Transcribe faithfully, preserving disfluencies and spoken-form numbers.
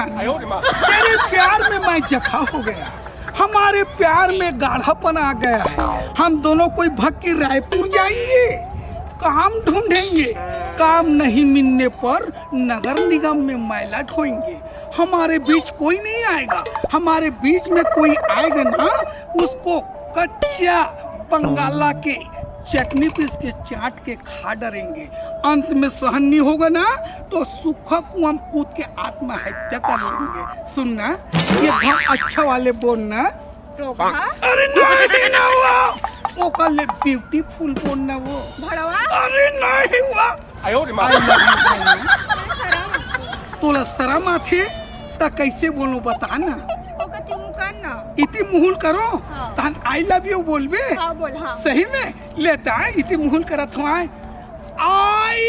तेरे प्यार में मैं जफा हो गया, हमारे प्यार में गाढ़ापन आ गया है। हम दोनों कोई भग के रायपुर जाएंगे, काम ढूंढेंगे, काम नहीं मिलने पर नगर निगम में मैला ढोएंगे। हमारे बीच कोई नहीं आएगा, हमारे बीच में कोई आएगा ना, उसको कच्चा बंगाला के चटनी पीस के चाट के खा डरेंगे। अंत में सहन नहीं होगा ना, तो सूखा कुआं में कूद के आत्महत्या कर लेंगे। सुनना, ये घर अच्छा वाले बोलना। रोगहा? अरे नहीं ना वो, वो कर ले ब्यूटीफुल बोलना वो। भड़वा? अरे नहीं वो। I love you। तोला शरम आथे, त कैसे बोलूं बता ना। ओकर तिमुकन ना। इति मुहुल करो, हाँ। तहन I love you बोलबे। हाँ, बोल, हाँ। सही में? ले दाई, इति मुहुल करत हूँ आय। I